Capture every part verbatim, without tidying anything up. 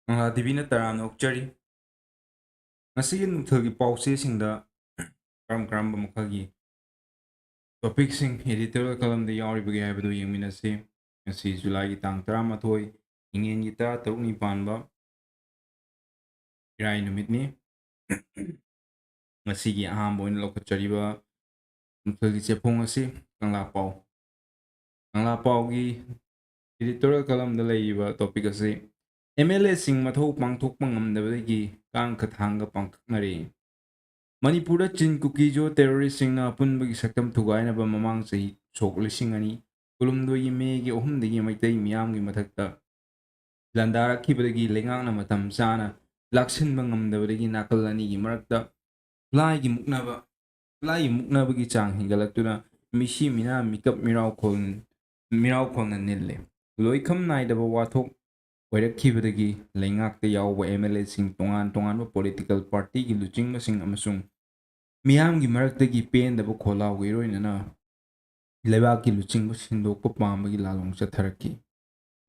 ꯀꯪꯂꯥ ꯇꯤꯚꯤꯅ ꯇꯔꯥꯝꯅ ꯑꯣꯛꯆꯔꯤ꯫ ꯉꯁꯤꯒꯤ ꯅꯨꯡꯊꯤꯜꯒꯤ ꯄꯥꯎꯆꯦꯁꯤꯡꯗ ꯀꯔꯝ ꯀꯔꯝꯕ ꯃꯈꯜꯒꯤ ꯇꯣꯄꯤꯛꯁꯤꯡ editorial columnꯗ ꯌꯥꯎꯔꯤꯕꯒꯦ ꯍꯥꯏꯕꯗꯨ ꯌꯦꯡꯃꯤꯟꯅꯁꯤ꯫ ꯉꯁꯤ ꯖꯨꯂꯥꯏꯒꯤ ꯇꯥꯡ ꯇꯔꯥꯃꯥꯊꯣꯏ, ꯏꯉꯦꯟꯒꯤ ꯇꯔꯥꯇꯔꯨꯛꯅꯤ ꯄꯥꯟꯕ ꯏꯔꯥꯏ ꯅꯨꯃꯤꯠꯅꯤ꯫ ꯉꯁꯤꯒꯤ ꯑꯍꯥꯟꯕ ꯑꯣꯏꯅ ꯂꯧꯈꯠꯆꯔꯤꯕ ꯅꯨꯡꯊꯤꯜꯒꯤ ꯆꯦꯐꯣꯡ ꯑꯁꯤ ꯀꯪꯂꯥ ꯄꯥꯎ꯫ ꯀꯪꯂꯥ ꯄꯥꯎꯒꯤ editorial columnꯗ ꯂꯩꯔꯤꯕ ꯇꯣꯄꯤꯛ ꯑꯁꯤ ꯑꯦꯝ ꯑꯦꯜ ꯑꯦꯁꯤꯡ ꯃꯊꯧ ꯄꯥꯡꯊꯣꯛꯄ ꯉꯝꯗꯕꯗꯒꯤ ꯀꯥꯡꯈ ꯊꯥꯡꯒ ꯄꯥꯡꯊꯣꯛꯅꯔꯤ꯫ ꯃꯅꯤꯄꯨꯔꯗ ꯆꯤꯟ ꯀꯨꯀꯤꯖꯣ terroristꯁꯤꯡꯅ ꯑꯄꯨꯟꯕꯒꯤ ꯁꯛꯇꯝ ꯊꯨꯒꯥꯏꯅꯕ ꯃꯃꯥꯡ ꯆꯍꯤ ꯁꯣꯛ ꯂꯤꯁꯤꯡ ꯑꯅꯤ ꯀꯨꯟꯍꯨꯝꯗꯣꯏꯒꯤ ꯃꯦꯒꯤ ꯑꯍꯨꯝꯗꯒꯤ ꯃꯩꯇꯩ ꯃꯤꯌꯥꯝꯒꯤ ꯃꯊꯛꯇ ꯂꯥꯟꯗꯥꯔꯛꯈꯤꯕꯗꯒꯤ ꯂꯩꯉꯥꯛꯅ ꯃꯇꯝ ꯆꯥꯅ ꯂꯥꯛꯁꯤꯟꯕ ꯉꯝꯗꯕꯗꯒꯤ ꯅꯥꯀꯜ ꯑꯅꯤꯒꯤ ꯃꯔꯛꯇ ꯈꯨꯠꯂꯥꯏꯒꯤ ꯃꯨꯛꯅꯕ, ꯈꯨꯠꯂꯥꯏꯒꯤ ꯃꯨꯛꯅꯕꯒꯤ ꯆꯥꯡ ꯍꯦꯟꯒꯠꯂꯛꯇꯨꯅ ꯃꯤꯁꯤ ꯃꯤꯅꯥ ꯃꯤꯀꯞ ꯃꯤꯔꯥꯎꯈꯣꯜ, ꯃꯤꯔꯥꯎꯈꯣꯜꯅ ꯅꯤꯜꯂꯦ꯫ ꯂꯣꯏꯈꯝ ꯅꯥꯏꯗꯕ ꯋꯥꯊꯣꯛ ꯑꯣꯏꯔꯛꯈꯤꯕꯗꯒꯤ ꯂꯩꯉꯥꯛꯇ ꯌꯥꯎꯕ ꯑꯦꯝ ꯑꯦꯜ ꯑꯦꯁꯤꯡ, ꯇꯣꯉꯥꯟ ꯇꯣꯉꯥꯟꯕ political partyꯒꯤ ꯂꯨꯆꯤꯡꯕꯁꯤꯡ ꯑꯃꯁꯨꯡ ꯃꯤꯌꯥꯝꯒꯤ ꯃꯔꯛꯇꯒꯤ ꯄꯦꯟꯗꯕ ꯈꯣꯜꯂꯥꯎꯒ ꯏꯔꯣꯏꯅꯅ ꯂꯩꯕꯥꯛꯀꯤ ꯂꯨꯆꯤꯡꯕ ꯁꯤꯟꯗꯣꯛꯄ ꯄꯥꯝꯕꯒꯤ ꯂꯥꯂꯣꯡ ꯆꯠꯊꯔꯛꯈꯤ꯫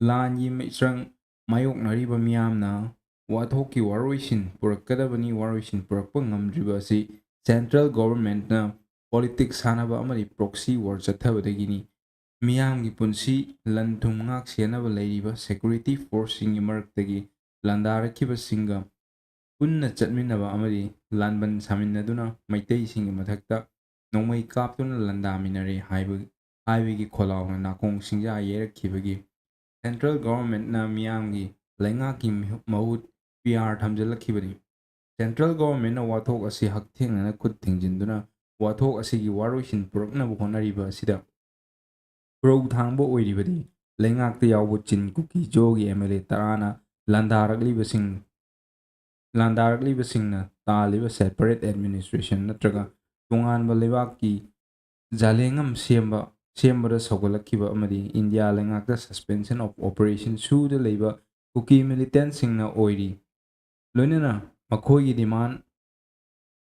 ꯂꯥꯟꯒꯤ ꯃꯤꯆꯪ ꯃꯥꯌꯣꯛꯅꯔꯤꯕ ꯃꯤꯌꯥꯝꯅ ꯋꯥꯊꯣꯛꯀꯤ ꯋꯥꯔꯣꯏꯁꯤꯟ ꯄꯨꯔꯛꯀꯗꯕꯅꯤ, ꯋꯥꯔꯣꯏꯁꯤꯟ ꯄꯨꯔꯛꯄ ꯉꯝꯗ꯭ꯔꯤꯕ ꯑꯁꯤ central governmentꯅ politics ꯁꯥꯟꯅꯕ ꯑꯃꯗꯤ proxy war ꯆꯠꯊꯕꯗꯒꯤꯅꯤ꯫ ꯃꯤꯌꯥꯝꯒꯤ ꯄꯨꯟꯁꯤ ꯂꯟ ꯊꯨꯝ ꯉꯥꯛ ꯁꯦꯟꯅꯕ ꯂꯩꯔꯤꯕ security forceꯁꯤꯡꯒꯤ ꯃꯔꯛꯇꯒꯤ ꯂꯥꯟꯗꯥꯔꯛꯈꯤꯕꯁꯤꯡꯒ ꯄꯨꯟꯅ ꯆꯠꯃꯤꯟꯅꯕ ꯑꯃꯗꯤ ꯂꯥꯟꯕꯟ ꯁꯥꯃꯤꯟꯅꯗꯨꯅ ꯃꯩꯇꯩꯁꯤꯡꯒꯤ ꯃꯊꯛꯇ ꯅꯣꯡꯃꯩ ꯀꯥꯞꯇꯨꯅ ꯂꯥꯟꯗꯥꯃꯤꯟꯅꯔꯦ ꯍꯥꯏꯕ, ꯍꯥꯏꯕꯒꯤ ꯈꯣꯜꯂꯥꯎꯅ ꯅꯥꯀꯣꯡ ꯁꯤꯡꯖꯥ ꯌꯩꯔꯛꯈꯤꯕꯒꯤ central governmentꯅ ꯃꯤꯌꯥꯝꯒꯤ ꯂꯩꯉꯥꯛꯀꯤ ꯃꯤꯍꯨ-, ꯃꯍꯨꯠ P R ꯊꯝꯖꯤꯜꯂꯛꯈꯤꯕꯅꯤ꯫ Central governmentꯅ ꯋꯥꯊꯣꯛ ꯑꯁꯤ ꯍꯛꯊꯦꯡꯅꯅ ꯈꯨꯠ ꯊꯤꯡꯖꯤꯟꯗꯨꯅ ꯋꯥꯊꯣꯛ ꯑꯁꯤꯒꯤ ꯋꯥꯔꯣꯏꯁꯤꯟ ꯄꯨꯔꯛꯅꯕ ꯍꯣꯠꯅꯔꯤꯕ ꯑꯁꯤꯗ ꯈꯨꯔꯧ ꯊꯥꯡꯕ ꯑꯣꯏꯔꯤꯕꯗꯤ ꯂꯩꯉꯥꯛꯇ ꯌꯥꯎꯕ ꯆꯤꯟ ꯀꯨꯀꯤ ꯖꯣꯒꯤ M L A ꯇꯔꯥꯅ ꯂꯥꯟꯗꯥꯔꯛꯂꯤꯕꯁꯤꯡ, ꯂꯥꯟꯗꯥꯔꯛꯂꯤꯕꯁꯤꯡꯅ ꯇꯥꯜꯂꯤꯕ separate administration ꯅꯠꯇ꯭ꯔꯒ ꯇꯣꯉꯥꯟꯕ ꯂꯩꯕꯥꯛꯀꯤ ꯖꯥꯂꯦꯡꯉꯝ ꯁꯦꯝꯕ, ꯁꯦꯝꯕꯗ ꯁꯧꯒꯠꯂꯛꯈꯤꯕ ꯑꯃꯗꯤ ꯏꯟꯗꯤꯌꯥ ꯂꯩꯉꯥꯛꯇ suspension of operation ꯁꯨꯗ ꯂꯩꯕ ꯀꯨꯀꯤ militantꯁꯤꯡꯅ ꯑꯣꯏꯔꯤ꯫ ꯂꯣꯏꯅꯅ ꯃꯈꯣꯏꯒꯤ demand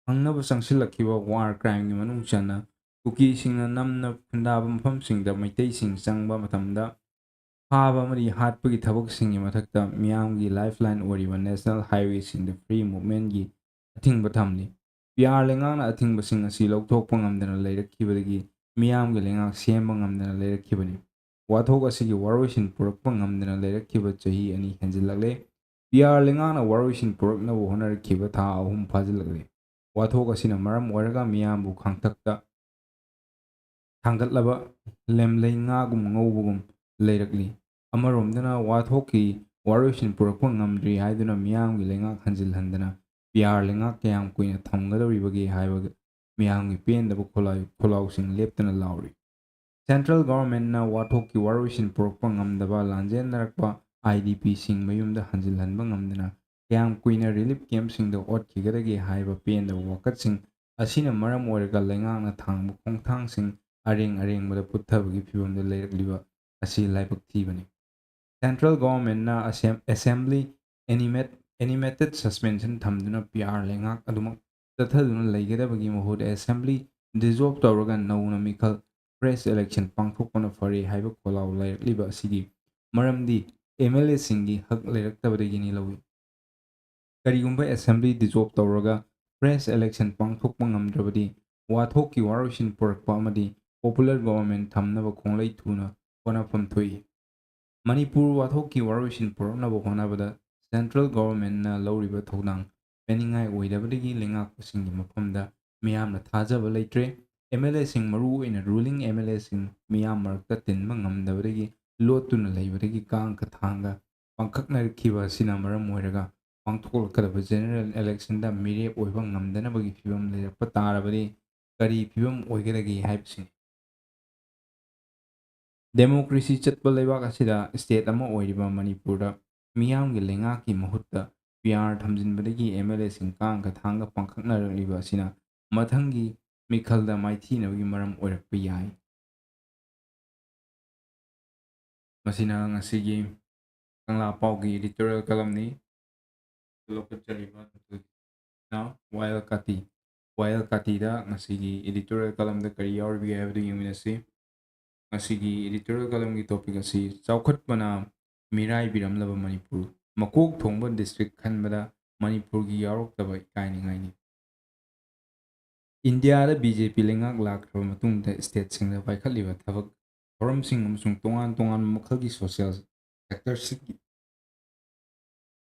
ꯐꯪꯅꯕ ꯆꯪꯁꯤꯜꯂꯛꯈꯤꯕ war crimeꯒꯤ ꯃꯅꯨꯡ ꯆꯟꯅ ꯀꯨꯀꯤꯁꯤꯡꯅ ꯅꯝꯅ ꯈꯨꯟꯗꯥꯕ ꯃꯐꯝꯁꯤꯡꯗ ꯃꯩꯇꯩꯁꯤꯡ ꯆꯪꯕ ꯃꯇꯝꯗ ꯐꯥꯕ ꯑꯃꯗꯤ ꯍꯥꯠꯄꯒꯤ ꯊꯕꯛꯁꯤꯡꯒꯤ ꯃꯊꯛꯇ ꯃꯤꯌꯥꯝꯒꯤ lifeline ꯑꯣꯏꯔꯤꯕ national highwayꯁꯤꯡꯗ free movementꯀꯤ ꯑꯊꯤꯡꯕ ꯊꯝꯂꯤ꯫ ꯄꯤ ꯑꯥꯔ ꯂꯩꯉꯥꯛꯅ ꯑꯊꯤꯡꯕꯁꯤꯡ ꯑꯁꯤ ꯂꯧꯊꯣꯛꯄ ꯉꯝꯗꯅ ꯂꯩꯔꯛꯈꯤꯕꯗꯒꯤ ꯃꯤꯌꯥꯝꯒꯤ ꯂꯩꯉꯥꯛ ꯁꯦꯝꯕ ꯉꯝꯗꯅ ꯂꯩꯔꯛꯈꯤꯕꯅꯤ꯫ ꯋꯥꯊꯣꯛ ꯑꯁꯤꯒꯤ ꯋꯥꯔꯣꯏꯁꯤꯟ ꯄꯨꯔꯛꯄ ꯉꯝꯗꯅ ꯂꯩꯔꯛꯈꯤꯕ ꯆꯍꯤ ꯑꯅꯤ ꯍꯦꯟꯖꯤꯜꯂꯛꯂꯦ꯫ ꯄꯤ ꯑꯥꯔ ꯂꯩꯉꯥꯛꯅ ꯋꯥꯔꯣꯏꯁꯤꯟ ꯄꯨꯔꯛꯅꯕ ꯍꯣꯠꯅꯔꯛꯈꯤꯕ ꯊꯥ ꯑꯍꯨꯝ ꯐꯥꯖꯤꯜꯂꯛꯂꯦ꯫ ꯋꯥꯊꯣꯛ ꯑꯁꯤꯅ ꯃꯔꯝ ꯑꯣꯏꯔꯒ ꯃꯤꯌꯥꯝꯕꯨ ꯈꯥꯡꯊꯛꯇ ꯊꯥꯡꯒꯠꯂꯕ ꯂꯦꯝꯂꯩ ꯉꯥꯒꯨꯝ ꯉꯧꯕꯒꯨꯝ ꯂꯩꯔꯛꯂꯤ꯫ ꯑꯃꯔꯣꯝꯗꯅ ꯋꯥꯊꯣꯛꯀꯤ ꯋꯥꯔꯣꯏꯁꯤꯟ ꯄꯨꯔꯛꯄ ꯉꯝꯗ꯭ꯔꯤ ꯍꯥꯏꯗꯨꯅ ꯃꯤꯌꯥꯝꯒꯤ ꯂꯩꯉꯥꯛ ꯍꯟꯖꯤꯜꯍꯟꯗꯅ ꯄꯤ ꯑꯥꯔ ꯂꯩꯉꯥꯛ ꯀꯌꯥꯝ ꯀꯨꯏꯅ ꯊꯝꯒꯗꯧꯔꯤꯕꯒꯦ ꯍꯥꯏꯕ ꯃꯤꯌꯥꯝꯒꯤ ꯄꯦꯟꯗꯕ ꯈꯣꯜꯂꯥꯎ-, ꯈꯣꯜꯂꯥꯎꯁꯤꯡ ꯂꯦꯞꯇꯅ ꯂꯥꯎꯔꯤ꯫ Central Governmentꯅ ꯋꯥꯊꯣꯛꯀꯤ ꯋꯥꯔꯣꯏꯁꯤꯟ ꯄꯨꯔꯛꯄ ꯉꯝꯗꯕ ꯂꯥꯟꯖꯦꯟꯅꯔꯛꯄ ꯑꯥꯏ ꯗꯤ ꯄꯤꯁꯤꯡ ꯃꯌꯨꯝꯗ ꯍꯟꯖꯤꯜꯍꯟꯕ ꯉꯝꯗꯅ ꯀꯌꯥꯝ ꯀꯨꯏꯅ relief campꯁꯤꯡꯗ ꯑꯣꯠꯈꯤꯒꯗꯒꯦ ꯍꯥꯏꯕ ꯄꯦꯟꯗꯕ ꯋꯥꯀꯠꯁꯤꯡ ꯑꯁꯤꯅ ꯃꯔꯝ ꯑꯣꯏꯔꯒ ꯂꯩꯉꯥꯛꯅ ꯊꯥꯡꯕ ꯈꯣꯡꯊꯥꯡꯁꯤꯡ ꯑꯔꯦꯡ ꯑꯔꯦꯡꯕꯗ ꯄꯨꯊꯕꯒꯤ ꯐꯤꯚꯝꯗ ꯂꯩꯔꯛꯂꯤꯕ ꯑꯁꯤ ꯂꯥꯏꯕꯛ ꯊꯤꯕꯅꯤ꯫ Central Governmentꯅ ꯑꯁꯦꯝ-, Assembly animate-, animated suspension ꯊꯝꯗꯨꯅ ꯄꯤ ꯑꯥꯔ ꯂꯩꯉꯥꯛ ꯑꯗꯨꯃꯛ ꯆꯠꯊꯗꯨꯅ ꯂꯩꯒꯗꯕꯒꯤ ꯃꯍꯨꯠ Assembly dissolve ꯇꯧꯔꯒ ꯅꯧꯅ ꯃꯤꯈꯜ fresh election ꯄꯥꯡꯊꯣꯛꯄꯅ ꯐꯔꯦ ꯍꯥꯏꯕ ꯈꯣꯜꯂꯥꯎ ꯂꯩꯔꯛꯂꯤꯕ ꯑꯁꯤꯒꯤ ꯃꯔꯝꯗꯤ ꯑꯦꯝ ꯑꯦꯜ ꯑꯦꯁꯤꯡꯒꯤ ꯍꯛ ꯂꯩꯔꯛꯇꯕꯗꯒꯤꯅꯤ ꯂꯧꯏ꯫ ꯀꯔꯤꯒꯨꯝꯕ Assembly dissolve ꯇꯧꯔꯒ fresh election ꯄꯥꯡꯊꯣꯛꯄ ꯉꯝꯗ꯭ꯔꯕꯗꯤ ꯋꯥꯊꯣꯛꯀꯤ ꯋꯥꯔꯣꯏꯁꯤꯟ ꯄꯨꯔꯛꯄ ꯑꯃꯗꯤ popular government ꯊꯝꯅꯕ ꯈꯣꯡꯂꯩ ꯊꯨꯅ ꯍꯣꯠꯅꯐꯝ ꯊꯣꯛꯏ꯫ ꯃꯅꯤꯄꯨꯔ ꯋꯥꯊꯣꯛꯀꯤ ꯋꯥꯔꯣꯏꯁꯤꯟ ꯄꯨꯔꯛꯅꯕ ꯍꯣꯠꯅꯕꯗ Central Governmentꯅ ꯂꯧꯔꯤꯕ ꯊꯧꯗꯥꯡ ꯄꯦꯟꯅꯤꯡꯉꯥꯏ ꯑꯣꯏꯗꯕꯗꯒꯤ ꯂꯩꯉꯥꯛꯄꯁꯤꯡꯒꯤ ꯃꯐꯝꯗ ꯃꯤꯌꯥꯝꯅ ꯊꯥꯖꯕ ꯂꯩꯇ꯭ꯔꯦ꯫ ꯑꯦꯝ ꯑꯦꯜ ꯑꯦꯁꯤꯡ, ꯃꯔꯨꯑꯣꯏꯅ ruling ꯑꯦꯝ ꯑꯦꯜ ꯑꯦꯁꯤꯡ ꯃꯤꯌꯥꯝ ꯃꯔꯛꯇ ꯇꯤꯟꯕ ꯉꯝꯗꯕꯗꯒꯤ ꯂꯣꯠꯇꯨꯅ ꯂꯩꯕꯗꯒꯤ ꯀꯥꯡ ꯀꯊꯥꯡꯒ ꯄꯥꯡꯈꯛꯅꯔꯛꯈꯤꯕ ꯑꯁꯤꯅ ꯃꯔꯝ ꯑꯣꯏꯔꯒ ꯄꯥꯡꯊꯣꯛꯂꯛꯀꯗꯕ general electionꯗ ꯃꯤꯔꯦꯞ ꯑꯣꯏꯕ ꯉꯝꯗꯅꯕꯒꯤ ꯐꯤꯕꯝ ꯂꯩꯔꯛꯄ ꯇꯥꯔꯕꯗꯤ ꯀꯔꯤ ꯐꯤꯕꯝ ꯑꯣꯏꯒꯗꯒꯦ ꯍꯥꯏꯕꯁꯤꯅꯤ꯫ Democracy ꯆꯠꯄ ꯂꯩꯕꯥꯛ ꯑꯁꯤꯗ state ꯑꯃ ꯑꯣꯏꯔꯤꯕ ꯃꯅꯤꯄꯨꯔꯗ ꯃꯤꯌꯥꯝꯒꯤ ꯂꯩꯉꯥꯛꯀꯤ ꯃꯍꯨꯠꯇ ꯄꯤ ꯑꯥꯔ ꯊꯝꯖꯤꯟꯕꯗꯒꯤ ꯑꯦꯝ ꯑꯦꯜ ꯑꯦꯁꯤꯡ ꯀꯥꯡ ꯀꯊꯥꯡꯒ ꯄꯥꯡꯈꯛꯅꯔꯛꯂꯤꯕ ꯑꯁꯤꯅ ꯃꯊꯪꯒꯤ ꯃꯤꯈꯜꯗ ꯃꯥꯏꯊꯤꯅꯕꯒꯤ ꯃꯔꯝ ꯑꯣꯏꯔꯛꯄ ꯌꯥꯏ꯫ ꯃꯁꯤꯅ ꯉꯁꯤꯒꯤ ꯀꯪꯂꯥ ꯄꯥꯎꯒꯤ editorial columnꯅꯤ꯫ ꯂꯧꯈꯠꯆꯔꯤꯕ ꯅꯨꯡꯊꯤꯜꯒꯤ ꯋꯥꯌꯦꯜ ꯀꯥꯇꯤ꯫ ꯋꯥꯌꯦꯜ ꯀꯥꯇꯤꯗ ꯉꯁꯤꯒꯤ editorial columnꯗ ꯀꯔꯤ ꯌꯥꯎꯔꯤꯕꯒꯦ ꯍꯥꯏꯕꯗꯨ ꯌꯦꯡꯃꯤꯟꯅꯁꯤ꯫ ꯉꯁꯤꯒꯤ editorial column ꯒꯤ topic ꯑꯁꯤ ꯆꯥꯎꯈꯠꯄꯅ ꯃꯤꯔꯥꯏꯕꯤꯔꯝꯂꯕ ꯃꯅꯤꯄꯨꯔ, ꯃꯀꯣꯛ ꯊꯣꯡꯕ district ꯈꯟꯕꯗ ꯃꯅꯤꯄꯨꯔꯒꯤ ꯌꯥꯎꯔꯛꯇꯕ ꯏꯀꯥꯏꯅꯤꯡꯉꯥꯏꯅꯤ꯫ ꯏꯟꯗꯤꯌꯥꯗ BJP ꯂꯩꯉꯥꯛ ꯂꯥꯛꯈ꯭ꯔꯕ ꯃꯇꯨꯡꯗ state ꯁꯤꯡꯗ ꯄꯥꯏꯈꯠꯂꯤꯕ ꯊꯕꯛ ꯊꯧꯔꯝꯁꯤꯡ ꯑꯃꯁꯨꯡ ꯇꯣꯉꯥꯟ ꯇꯣꯉꯥꯟꯕ ꯃꯈꯜꯒꯤ social sector ꯁꯤꯡꯒꯤ,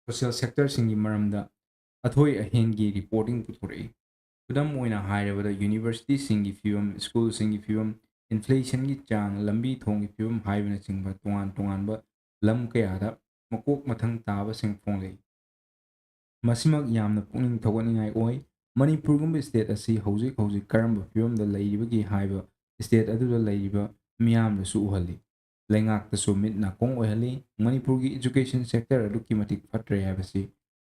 social sector ꯁꯤꯡꯒꯤ ꯃꯔꯝꯗ ꯑꯊꯣꯏ ꯑꯍꯦꯟꯒꯤ reporting ꯄꯨꯊꯣꯔꯛꯏ꯫ ꯈꯨꯗꯝ ꯑꯣꯏꯅ ꯍꯥꯏꯔꯕꯗ university ꯁꯤꯡꯒꯤ ꯐꯤꯕꯝ, school ꯁꯤꯡꯒꯤ ꯐꯤꯕꯝ, inflation ꯒꯤ ꯆꯥꯡ, ꯂꯝꯕꯤ ꯊꯣꯡꯒꯤ ꯐꯤꯕꯝ ꯍꯥꯏꯕꯅꯆꯤꯡꯕ ꯇꯣꯉꯥꯟ ꯇꯣꯉꯥꯟꯕ ꯂꯝ ꯀꯌꯥꯗ ꯃꯀꯣꯛ ꯃꯊꯪ ꯇꯥꯕꯁꯤꯡ ꯐꯣꯡꯂꯛꯏ꯫ ꯃꯁꯤꯃꯛ ꯌꯥꯝꯅ ꯄꯨꯛꯅꯤꯡ ꯊꯧꯒꯠꯅꯤꯡꯉꯥꯏ ꯑꯣꯏ꯫ ꯃꯅꯤꯄꯨꯔꯒꯨꯝꯕ state ꯑꯁꯤ ꯍꯧꯖꯤꯛ ꯍꯧꯖꯤꯛ ꯀꯔꯝꯕ ꯐꯤꯕꯝꯗ ꯂꯩꯔꯤꯕꯒꯦ ꯍꯥꯏꯕ state ꯑꯗꯨꯗ ꯂꯩꯔꯤꯕ ꯃꯤꯌꯥꯝꯗꯁꯨ ꯎꯍꯜꯂꯤ꯫ ꯂꯩꯉꯥꯛꯇꯁꯨ ꯃꯤꯠ ꯅꯥꯀꯣꯡ ꯑꯣꯏꯍꯜꯂꯤ꯫ ꯃꯅꯤꯄꯨꯔꯒꯤ education sector ꯑꯗꯨꯛꯀꯤ ꯃꯇꯤꯛ ꯐꯠꯇ꯭ꯔꯦ ꯍꯥꯏꯕꯁꯤ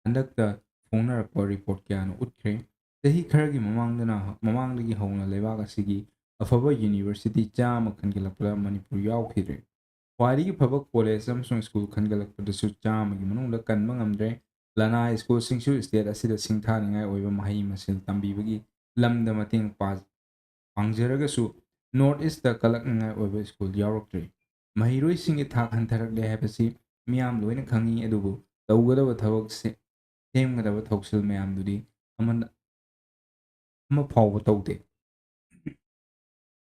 ꯍꯟꯗꯛꯇ ꯐꯣꯡꯅꯔꯛꯄ report ꯀꯌꯥꯅ ꯎꯠꯈ꯭ꯔꯦ꯫ ꯆꯍꯤ ꯈꯔꯒꯤ ꯃꯃꯥꯡꯗꯅ, ꯃꯃꯥꯡꯗꯒꯤ ꯍꯧꯅ ꯂꯩꯕꯥꯛ ꯑꯁꯤꯒꯤ ꯑꯐꯕ university ꯆꯥꯝꯃ ꯈꯟꯒꯠꯂꯛꯄꯗ ꯃꯅꯤꯄꯨꯔ ꯌꯥꯎꯈꯤꯗ꯭ꯔꯦ꯫ ꯈ꯭ꯋꯥꯏꯗꯒꯤ ꯐꯕ college ꯑꯃꯁꯨꯡ school ꯈꯟꯒꯠꯂꯛꯄꯗꯁꯨ ꯆꯥꯝꯃꯒꯤ ꯃꯅꯨꯡꯗ ꯀꯟꯕ ꯉꯝꯗ꯭ꯔꯦ꯫ ꯂꯅꯥꯏ school ꯁꯤꯡꯁꯨ state ꯑꯁꯤꯗ ꯁꯤꯡꯊꯥꯅꯤꯡꯉꯥꯏ ꯑꯣꯏꯕ ꯃꯍꯩ ꯃꯁꯤꯡ ꯇꯝꯕꯤꯕꯒꯤ ꯂꯝꯗ ꯃꯇꯦꯡ ꯄꯥ-, ꯄꯥꯡꯖꯔꯒꯁꯨ North East ꯇ ꯀꯜꯂꯛꯅꯤꯡꯉꯥꯏ ꯑꯣꯏꯕ school ꯌꯥꯎꯔꯛꯇ꯭ꯔꯤ꯫ ꯃꯍꯩꯔꯣꯏꯁꯤꯡꯒꯤ ꯊꯥꯛ ꯍꯟꯊꯔꯛꯂꯦ ꯍꯥꯏꯕꯁꯤ ꯃꯤꯌꯥꯝ ꯂꯣꯏꯅ ꯈꯪꯉꯤ, ꯑꯗꯨꯕꯨ ꯇꯧꯒꯗꯕ ꯊꯕꯛ ꯁꯦ-, ꯁꯦꯝꯒꯗꯕ ꯊꯧꯁꯤꯜ ꯃꯌꯥꯝꯗꯨꯗꯤ ꯑꯃꯅ, ꯑꯃ ꯐꯥꯎꯕ ꯇꯧꯗꯦ꯫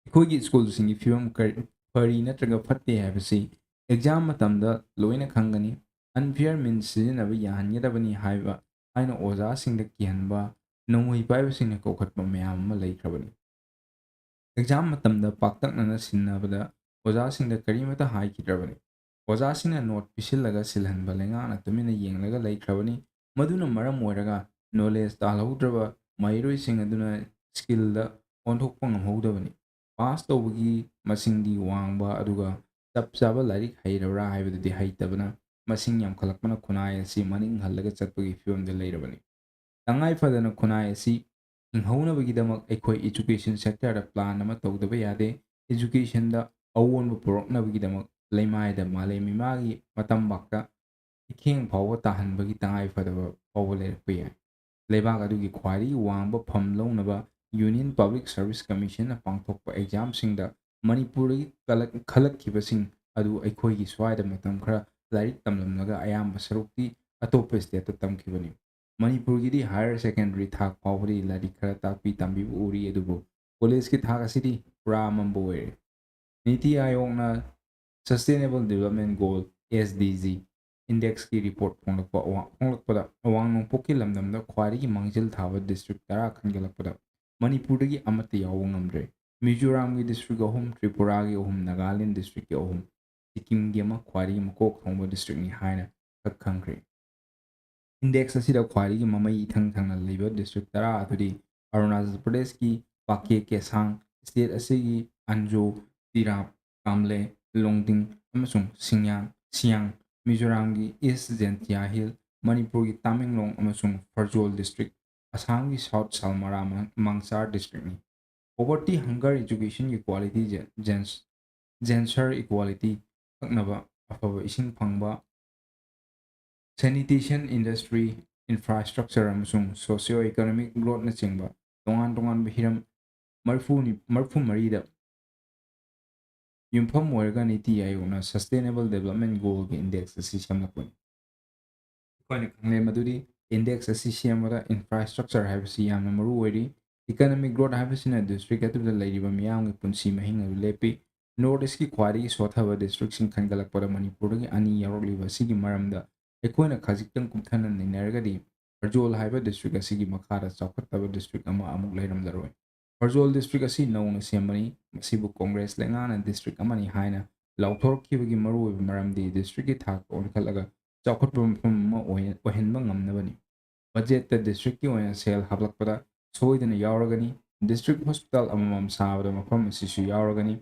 ꯑꯩꯈꯣꯏꯒꯤ school ꯁꯤꯡꯒꯤ ꯐꯤꯕꯝ ꯀꯔꯤ, ꯐꯔꯤ ꯅꯠꯇ꯭ꯔꯒ ꯐꯠꯇꯦ ꯍꯥꯏꯕꯁꯤ exam ꯃꯇꯝꯗ ꯂꯣꯏꯅ ꯈꯪꯒꯅꯤ꯫ Unfair means ꯁꯤꯖꯤꯟꯅꯕ ꯌꯥꯍꯟꯒꯗꯕꯅꯤ ꯍꯥꯏꯕ ꯍꯥꯏꯅ ꯑꯣꯖꯥꯁꯤꯡꯗ ꯀꯤꯍꯟꯕ, ꯅꯣꯡꯃꯩ ꯄꯥꯏꯕꯁꯤꯡꯅ ꯀꯧꯈꯠꯄ ꯃꯌꯥꯝ ꯑꯃ ꯂꯩꯈ꯭ꯔꯕꯅꯤ꯫ Exam ꯃꯇꯝꯗ ꯄꯥꯛꯇꯛꯅꯅ ꯁꯤꯟꯅꯕꯗ ꯑꯣꯖꯥꯁꯤꯡꯗ ꯀꯔꯤꯃꯠꯇ ꯍꯥꯏꯈꯤꯗ꯭ꯔꯕꯅꯤ꯫ ꯑꯣꯖꯥꯁꯤꯡꯅ note ꯄꯤꯁꯤꯜꯂꯒ ꯁꯤꯜꯍꯟꯕ ꯂꯩꯉꯥꯛꯅ ꯇꯨꯃꯤꯟꯅ ꯌꯦꯡꯂꯒ ꯂꯩꯈ꯭ꯔꯕꯅꯤ꯫ ꯃꯗꯨꯅ ꯃꯔꯝ ꯑꯣꯏꯔꯒ knowledge ꯇꯥꯜꯍꯧꯗ꯭ꯔꯕ ꯃꯍꯩꯔꯣꯏꯁꯤꯡ ꯑꯗꯨꯅ skill ꯗ ꯑꯣꯟꯊꯣꯛꯄ ꯉꯝꯍꯧꯗꯕꯅꯤ꯫ Pass ꯇꯧꯕꯒꯤ ꯃꯁꯤꯡꯗꯤ ꯋꯥꯡꯕ, ꯑꯗꯨꯒ ꯆꯞ ꯆꯥꯕ ꯂꯥꯏꯔꯤꯛ ꯍꯩꯔꯕ꯭ꯔꯥ ꯍꯥꯏꯕꯗꯨꯗꯤ ꯍꯩꯇꯕꯅ ꯃꯁꯤꯡ ꯌꯥꯝꯈꯠꯂꯛꯄꯅ ꯈꯨꯟꯅꯥꯏ ꯑꯁꯤ ꯃꯅꯤꯡ ꯍꯜꯂꯒ ꯆꯠꯄꯒꯤ ꯐꯤꯕꯝꯗ ꯂꯩꯔꯕꯅꯤ꯫ ꯇꯉꯥꯏ ꯐꯗꯅ ꯈꯨꯟꯅꯥꯏ ꯑꯁꯤ ꯍꯤꯡꯍꯧꯅꯕꯒꯤꯗꯃꯛ ꯑꯩꯈꯣꯏ education sector ꯗ plan ꯑꯃ ꯇꯧꯗꯕ ꯌꯥꯗꯦ꯫ Education ꯗ ꯑꯑꯣꯟꯕ ꯄꯨꯔꯛꯅꯕꯒꯤꯗꯃꯛ ꯂꯩꯃꯥꯏꯗ ꯃꯥꯂꯦꯝ ꯏꯃꯥꯒꯤ ꯃꯇꯝꯕꯥꯛꯇ ꯏꯈꯦꯡ ꯐꯥꯎꯕ ꯇꯥꯍꯟꯕꯒꯤ ꯇꯉꯥꯏ ꯐꯗꯕ ꯐꯥꯎꯕ ꯂꯩꯔꯛꯄ ꯌꯥꯏ꯫ ꯂꯩꯕꯥꯛ ꯑꯗꯨꯒꯤ ꯈ꯭ꯋꯥꯏꯗꯒꯤ ꯋꯥꯡꯕ ꯐꯝ ꯂꯧꯅꯕ Union Public Service Commission ꯅ ꯄꯥꯡꯊꯣꯛꯄ exam ꯁꯤꯡꯗ ꯃꯅꯤꯄꯨꯔꯗꯒꯤ ꯀꯂꯛ-, ꯈꯜꯂꯛꯈꯤꯕꯁꯤꯡ ꯑꯗꯨ ꯑꯩꯈꯣꯏꯒꯤ ꯁ꯭ꯋꯥꯏꯗ ꯃꯇꯝ ꯈꯔ ꯂꯥꯏꯔꯤꯛ ꯇꯝꯂꯝꯂꯒ ꯑꯌꯥꯝꯕ ꯁꯔꯨꯛꯇꯤ ꯑꯇꯣꯞꯄ stateꯇ ꯇꯝꯈꯤꯕꯅꯤ꯫ ꯃꯅꯤꯄꯨꯔꯒꯤꯗꯤ higher secondary ꯊꯥꯛ ꯐꯥꯎꯕꯗꯤ ꯂꯥꯏꯔꯤꯛ ꯈꯔ ꯇꯥꯛꯄꯤ ꯇꯝꯕꯤꯕ ꯎꯔꯤ, ꯑꯗꯨꯕꯨ collegeꯀꯤ ꯊꯥꯛ ꯑꯁꯤꯗꯤ ꯄꯨꯔꯥ ꯑꯃꯝꯕ ꯑꯣꯏꯔꯦ꯫ ꯅꯤꯇꯤ ꯑꯥꯌꯣꯒꯅ Sustainable Development Goal, S D G, Indexꯀꯤ report ꯐꯣꯡꯂꯛꯄ ꯑꯋꯥ-, ꯐꯣꯡꯂꯛꯄꯗ ꯑꯋꯥꯡ ꯅꯣꯡꯄꯣꯛꯀꯤ ꯂꯝꯗꯝꯗ ꯈ꯭ꯋꯥꯏꯗꯒꯤ ꯃꯥꯡꯖꯤꯜ ꯊꯥꯕ district ꯇꯔꯥ ꯈꯟꯒꯠꯂꯛꯄꯗ ꯃꯅꯤꯄꯨꯔꯗꯒꯤ ꯑꯃꯠꯇ ꯌꯥꯎꯕ ꯉꯝꯗ꯭ꯔꯦ꯫ ꯃꯤꯖꯣꯔꯥꯝꯒꯤ district ꯑꯍꯨꯝ, ꯇ꯭ꯔꯤꯄꯨꯔꯥꯒꯤ ꯑꯍꯨꯝ, ꯅꯥꯒꯥꯂꯦꯟ districtꯀꯤ ꯑꯍꯨꯝ, ꯁꯤꯛꯀꯤꯝꯒꯤ ꯑꯃ ꯈ꯭ꯋꯥꯏꯗꯒꯤ ꯃꯀꯣꯛ ꯊꯣꯡꯕ districtꯅꯤ ꯍꯥꯏꯅ ꯁꯛ ꯈꯪꯈ꯭ꯔꯦ꯫ Index ꯑꯁꯤꯗ ꯈ꯭ꯋꯥꯏꯗꯒꯤ ꯃꯃꯩ ꯏꯊꯪ ꯊꯪꯅ ꯂꯩꯕ district ꯇꯔꯥ ꯑꯗꯨꯗꯤ ꯑꯔꯨꯅꯥꯆꯜ ꯄ꯭ꯔꯗꯦꯁꯀꯤ ꯄꯥꯀꯦ ꯀꯦꯁꯥꯡ, state ꯑꯁꯤꯒꯤ ꯑꯟꯖꯣ, ꯇꯤꯔꯥꯞ, ꯀꯥꯝꯂꯦ, ꯂꯣꯡꯗꯤꯡ ꯑꯃꯁꯨꯡ ꯁꯤꯡꯌꯥꯡ, ꯁꯤꯌꯥꯡ, ꯃꯤꯖꯣꯔꯥꯝꯒꯤ East Jaintia Hill, ꯃꯅꯤꯄꯨꯔꯒꯤ ꯇꯥꯃꯦꯡꯂꯣꯡ ꯑꯃꯁꯨꯡ ꯐꯔꯖꯣꯜ district, ꯑꯁꯥꯝꯒꯤ South ꯁꯜꯃꯥꯔꯥ ꯃ-, ꯃꯥꯡꯆꯥꯔ districtꯅꯤ꯫ Poverty, hunger, education equality, gen-, gender equality, ꯊꯛꯅꯕ ꯑꯐꯕ ꯏꯁꯤꯡ ꯐꯪꯕ, sanitation, industry, infrastructure ꯑꯃꯁꯨꯡ socio economic growthꯅꯆꯤꯡꯕ ꯇꯣꯉꯥꯟ ꯇꯣꯉꯥꯟꯕ ꯍꯤꯔꯝ ꯃꯔꯤꯐꯨ, ꯃꯔꯤꯐꯨ ꯃꯔꯤꯗ ꯌꯨꯝꯐꯝ ꯑꯣꯏꯔꯒ ꯅꯤꯇꯤ ꯑꯥꯌꯣꯒꯅ Sustainable Development Goalꯒꯤ index ꯑꯁꯤ ꯁꯦꯝꯂꯛꯄꯅꯤ꯫ ꯑꯩꯈꯣꯏꯅ ꯈꯪꯂꯦ ꯃꯗꯨꯗꯤ index ꯑꯁꯤ ꯁꯦꯝꯕꯗ infrastructure ꯍꯥꯏꯕꯁꯤ ꯌꯥꯝꯅ ꯃꯔꯨ ꯑꯣꯏꯔꯤ꯫ Economic growth ꯍꯥꯏꯕꯁꯤꯅ district ꯑꯗꯨꯗ ꯂꯩꯔꯤꯕ ꯃꯤꯌꯥꯝꯒꯤ ꯄꯨꯟꯁꯤ ꯃꯍꯤꯡ ꯑꯗꯨ ꯂꯦꯞꯄꯤ꯫ North Eastꯀꯤ ꯈ꯭ꯋꯥꯏꯗꯒꯤ ꯁꯣꯠꯊꯕ districtꯁꯤꯡ ꯈꯟꯒꯠꯂꯛꯄꯗ ꯃꯅꯤꯄꯨꯔꯗꯒꯤ ꯑꯅꯤ ꯌꯥꯎꯔꯛꯂꯤꯕ ꯑꯁꯤꯒꯤ ꯃꯔꯝꯗ ꯑꯩꯈꯣꯏꯅ ꯈꯖꯤꯛꯇꯪ ꯀꯨꯞꯊꯅ ꯅꯩꯅꯔꯒꯗꯤ, ꯐꯔꯖꯣꯜ ꯍꯥꯏꯕ district ꯑꯁꯤꯒꯤ ꯃꯈꯥꯗ ꯆꯥꯎꯈꯠꯇꯕ district ꯑꯃ ꯑꯃꯨꯛ ꯂꯩꯔꯝꯂꯔꯣꯏ꯫ ꯐꯔꯖꯣꯜ district ꯑꯁꯤ ꯅꯧꯅ ꯁꯦꯝꯕꯅꯤ꯫ ꯃꯁꯤꯕꯨ ꯀꯣꯡꯒ꯭ꯔꯦꯁ ꯂꯩꯉꯥꯛꯅ district ꯑꯃꯅꯤ ꯍꯥꯏꯅ ꯂꯥꯎꯊꯣꯔꯛꯈꯤꯕꯒꯤ ꯃꯔꯨꯑꯣꯏꯕ ꯃꯔꯝꯗꯤ districtꯀꯤ ꯊꯥꯛꯇ ꯑꯣꯟꯈꯠꯂꯒ ꯆꯥꯎꯈꯠꯄ ꯃꯐꯝ ꯑꯃ ꯑꯣꯏ-, ꯑꯣꯏꯍꯟꯕ ꯉꯝꯅꯕꯅꯤ꯫ Budgetꯇ districtꯀꯤ ꯑꯣꯏꯅ ꯁꯦꯜ ꯍꯥꯞꯂꯛꯄꯗ ꯁꯣꯏꯗꯅ ꯌꯥꯎꯔꯒꯅꯤ꯫ District hospital ꯑꯃꯃꯝ ꯁꯥꯕꯗ ꯃꯐꯝ ꯑꯁꯤꯁꯨ ꯌꯥꯎꯔꯒꯅꯤ꯫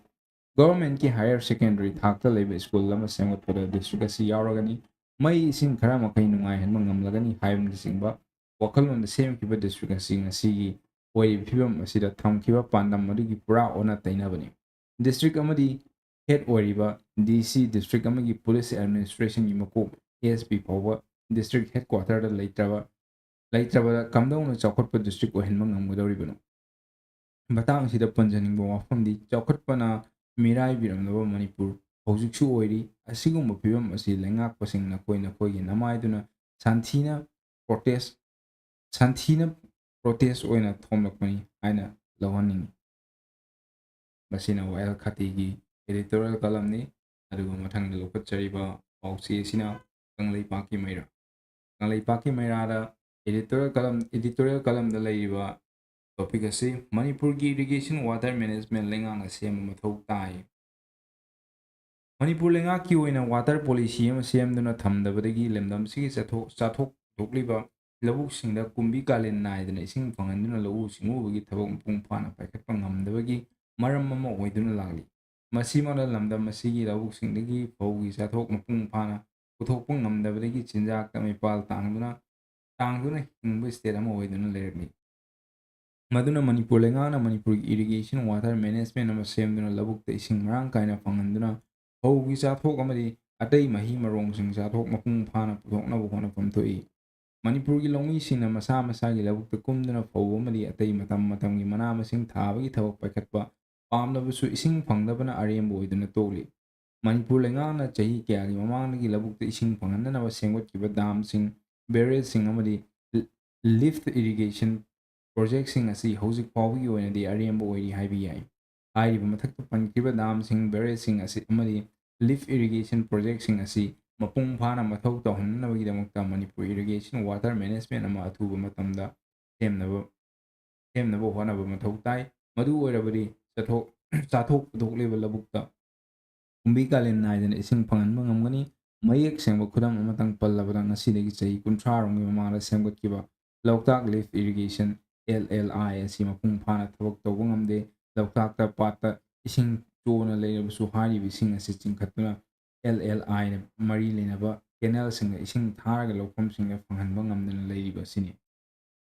Governmentꯀꯤ higher secondary ꯊꯥꯛꯇ ꯂꯩꯕ school ꯑꯃ ꯁꯦꯝꯒꯠꯄꯗ district ꯑꯁꯤ ꯌꯥꯎꯔꯒꯅꯤ꯫ ꯃꯩ ꯏꯁꯤꯡ ꯈꯔ ꯃꯈꯩ ꯅꯨꯡꯉꯥꯏꯍꯟꯕ ꯉꯝꯂꯒꯅꯤ ꯍꯥꯏꯕꯅꯆꯤꯡꯕ ꯋꯥꯈꯜꯂꯣꯟꯗ ꯁꯦꯝꯈꯤꯕ district ꯑꯁꯤ ꯉꯁꯤꯒꯤ ꯑꯣꯏꯔꯤꯕ ꯐꯤꯕꯝ ꯑꯁꯤꯗ ꯊꯝꯈꯤꯕ ꯄꯥꯟꯗꯝ ꯑꯗꯨꯒꯤ ꯄꯨꯔꯥ ꯑꯣꯟꯅ ꯇꯩꯅꯕꯅꯤ꯫ District ꯑꯃꯗꯤ head ꯑꯣꯏꯔꯤꯕ D C, district ꯑꯃꯒꯤ police administrationꯒꯤ ꯃꯀꯣꯛ, A S P ꯐꯥꯎꯕ district headquarterꯗ ꯂꯩꯇ꯭ꯔꯕ, ꯂꯩꯇ꯭ꯔꯕꯗ ꯀꯝꯗꯧꯅ ꯆꯥꯎꯈꯠꯄ district ꯑꯣꯏꯍꯟꯕ ꯉꯝꯒꯗꯧꯔꯤꯕꯅꯣ? ꯃꯇꯥꯡ ꯑꯁꯤꯗ ꯄꯟꯖꯅꯤꯡꯕ ꯋꯥꯐꯝꯗꯤ, ꯆꯥꯎꯈꯠꯄꯅ ꯃꯤꯔꯥꯏꯕꯤꯔꯝꯂꯕ ꯃꯅꯤꯄꯨꯔ ꯍꯧꯖꯤꯛꯁꯨ ꯑꯣꯏꯔꯤ꯫ ꯑꯁꯤꯒꯨꯝꯕ ꯐꯤꯕꯝ ꯑꯁꯤ ꯂꯩꯉꯥꯛꯄꯁꯤꯡ ꯅꯈꯣꯏ ꯅꯈꯣꯏꯒꯤ ꯅꯃꯥꯏꯗꯨꯅ ꯁꯥꯟꯊꯤꯅ protest ꯁꯥꯟꯊꯤꯅ protest ꯑꯣꯏꯅ ꯊꯣꯝꯂꯛꯄꯅꯤ ꯍꯥꯏꯅ ꯂꯧꯍꯟꯅꯤꯡꯏ꯫ ꯃꯁꯤꯅ ꯋꯥꯌꯦꯜ ꯈꯥꯇꯤꯒꯤ editorial columnꯅꯤ꯫ ꯑꯗꯨꯒ ꯃꯊꯪꯗ ꯂꯧꯈꯠꯆꯔꯤꯕ ꯄꯥꯎꯆꯦ ꯑꯁꯤꯅ ꯀꯪꯂꯩꯄꯥꯛꯀꯤ ꯃꯩꯔꯥ꯫ ꯀꯪꯂꯩꯄꯥꯛꯀꯤ ꯃꯩꯔꯥꯗ editorial column, editorial columnꯗ ꯂꯩꯔꯤꯕ topic ꯑꯁꯤ ꯃꯅꯤꯄꯨꯔꯒꯤ irrigation water management ꯂꯩꯉꯥꯛꯅ ꯁꯦꯝꯕ ꯃꯊꯧ ꯇꯥꯏ꯫ ꯃꯅꯤꯄꯨꯔ ꯂꯩꯉꯥꯛꯀꯤ ꯑꯣꯏꯅ water policy ꯑꯃ ꯁꯦꯝꯗꯨꯅ ꯊꯝꯗꯕꯗꯒꯤ ꯂꯝꯗꯝꯁꯤꯒꯤ ꯆꯠꯊꯣꯛ, ꯆꯥꯊꯣꯛ ꯄꯨꯊꯣꯛꯂꯤꯕ ꯂꯧꯕꯨꯛꯁꯤꯡꯗ ꯀꯨꯝꯕꯤ ꯀꯥꯂꯦꯟ ꯅꯥꯏꯗꯅ ꯏꯁꯤꯡ ꯐꯪꯍꯟꯗꯨꯅ ꯂꯧꯎ ꯁꯤꯡꯎꯕꯒꯤ ꯊꯕꯛ ꯃꯄꯨꯡ ꯐꯥꯅ ꯄꯥꯏꯈꯠꯄ ꯉꯝꯗꯕꯒꯤ ꯃꯔꯝ ꯑꯃ ꯑꯣꯏꯗꯨꯅ ꯂꯥꯛꯂꯤ꯫ ꯃꯁꯤꯃꯛꯅ ꯂꯝꯗꯝ ꯑꯁꯤꯒꯤ ꯂꯧꯕꯨꯛꯁꯤꯡꯗꯒꯤ ꯐꯧꯒꯤ ꯆꯥꯊꯣꯛ ꯃꯄꯨꯡ ꯐꯥꯅ ꯄꯨꯊꯣꯛꯄ ꯉꯝꯗꯕꯗꯒꯤ ꯆꯤꯟꯖꯥꯛꯇ ꯃꯤꯄꯥꯜ ꯇꯥꯡꯗꯨꯅ, ꯇꯥꯡꯗꯨꯅ ꯍꯤꯡꯕ state ꯑꯃ ꯑꯣꯏꯗꯨꯅ ꯂꯩꯔꯝꯃꯤ꯫ ꯃꯗꯨꯅ ꯃꯅꯤꯄꯨꯔ ꯂꯩꯉꯥꯛꯅ ꯃꯅꯤꯄꯨꯔꯒꯤ irrigation water management ꯑꯃ ꯁꯦꯝꯗꯨꯅ ꯂꯧꯕꯨꯛꯇ ꯏꯁꯤꯡ ꯃꯔꯥꯡ ꯀꯥꯏꯅ ꯐꯪꯍꯟꯗꯨꯅ ꯐꯧꯒꯤ ꯆꯥꯊꯣꯛ ꯑꯃꯗꯤ ꯑꯇꯩ ꯃꯍꯩ ꯃꯔꯣꯡꯁꯤꯡ ꯆꯥꯊꯣꯛ ꯃꯄꯨꯡ ꯐꯥꯅ ꯄꯨꯊꯣꯛꯅꯕ ꯍꯣꯠꯅꯐꯝ ꯊꯣꯛꯏ꯫ ꯃꯅꯤꯄꯨꯔꯒꯤ ꯂꯧꯃꯤꯁꯤꯡꯅ ꯃꯁꯥ ꯃꯁꯥꯒꯤ ꯂꯧꯕꯨꯛꯇ ꯀꯨꯝꯗꯨꯅ ꯐꯧ ꯑꯃꯗꯤ ꯑꯇꯩ ꯃꯇꯝ ꯃꯇꯝꯒꯤ ꯃꯅꯥ ꯃꯁꯤꯡ ꯊꯥꯕꯒꯤ ꯊꯕꯛ ꯄꯥꯏꯈꯠꯄ ꯄꯥꯝꯂꯕꯁꯨ ꯏꯁꯤꯡ ꯐꯪꯗꯕꯅ ꯑꯔꯦꯝꯕ ꯑꯣꯏꯗꯨꯅ ꯇꯣꯛꯂꯤ꯫ ꯃꯅꯤꯄꯨꯔ ꯂꯩꯉꯥꯛꯅ ꯆꯍꯤ ꯀꯌꯥꯒꯤ ꯃꯃꯥꯡꯗꯒꯤ ꯂꯧꯕꯨꯛꯇ ꯏꯁꯤꯡ ꯐꯪꯍꯟꯅꯅꯕ ꯁꯦꯝꯒꯠꯈꯤꯕ damꯁꯤꯡ, barrageꯁꯤꯡ ꯑꯃꯗꯤ lift irrigation projectꯁꯤꯡ ꯑꯁꯤ ꯍꯧꯖꯤꯛ ꯐꯥꯎꯕꯒꯤ ꯑꯣꯏꯅꯗꯤ ꯑꯔꯦꯝꯕ ꯑꯣꯏꯔꯤ ꯍꯥꯏꯕ ꯌꯥꯏ꯫ ꯍꯥꯏꯔꯤꯕ ꯃꯊꯛꯇ ꯄꯟꯈꯤꯕ damꯁꯤꯡ, barrageꯁꯤꯡ ꯑꯁꯤ ꯑꯃꯗꯤ lift irrigation projectꯁꯤꯡ ꯑꯁꯤ ꯃꯄꯨꯡ ꯐꯥꯅ ꯃꯊꯧ ꯇꯧꯍꯟꯅꯕꯒꯤꯗꯃꯛꯇ ꯃꯅꯤꯄꯨꯔ irrigation water management ꯑꯃ ꯑꯊꯨꯕ ꯃꯇꯝꯗ ꯁꯦꯝꯅꯕ, ꯁꯦꯝꯅꯕ ꯍꯣꯠꯅꯕ ꯃꯊꯧ ꯇꯥꯏ꯫ ꯃꯗꯨ ꯑꯣꯏꯔꯕꯗꯤ ꯆꯠꯊꯣꯛ, ꯆꯥꯊꯣꯛ ꯄꯨꯊꯣꯛꯂꯤꯕ ꯂꯧꯕꯨꯛꯇ ꯀꯨꯝꯕꯤ ꯀꯥꯂꯦꯟ ꯅꯥꯏꯗꯅ ꯏꯁꯤꯡ ꯐꯪꯍꯟꯕ ꯉꯝꯒꯅꯤ꯫ ꯃꯌꯦꯛ ꯁꯦꯡꯕ ꯈꯨꯗꯝ ꯑꯃꯇꯪ ꯄꯜꯂꯕꯗ, ꯉꯁꯤꯗꯒꯤ ꯆꯍꯤ ꯀꯨꯟꯊ꯭ꯔꯥ ꯔꯣꯝꯒꯤ ꯃꯃꯥꯡꯗ ꯁꯦꯝꯒꯠꯈꯤꯕ ꯂꯣꯛꯇꯥꯛ lift irrigation, L L I, ꯑꯁꯤ ꯃꯄꯨꯡ ꯐꯥꯅ ꯊꯕꯛ ꯇꯧꯕ ꯉꯝꯗꯦ꯫ ꯂꯣꯛꯇꯥꯛꯇ ꯄꯥꯠꯇ ꯏꯁꯤꯡ ꯆꯣꯅ ꯂꯩꯔꯕꯁꯨ, ꯍꯥꯏꯔꯤꯕ ꯏꯁꯤꯡ ꯑꯁꯤ ꯆꯤꯡꯈꯠꯇꯨꯅ L L Iꯅ ꯃꯔꯤ ꯂꯩꯅꯕ canalꯁꯤꯡꯗ ꯏꯁꯤꯡ ꯊꯥꯔꯒ ꯂꯧꯐꯝꯁꯤꯡꯗ ꯐꯪꯍꯟꯕ ꯉꯝꯗꯅ ꯂꯩꯔꯤꯕ ꯑꯁꯤꯅꯤ꯫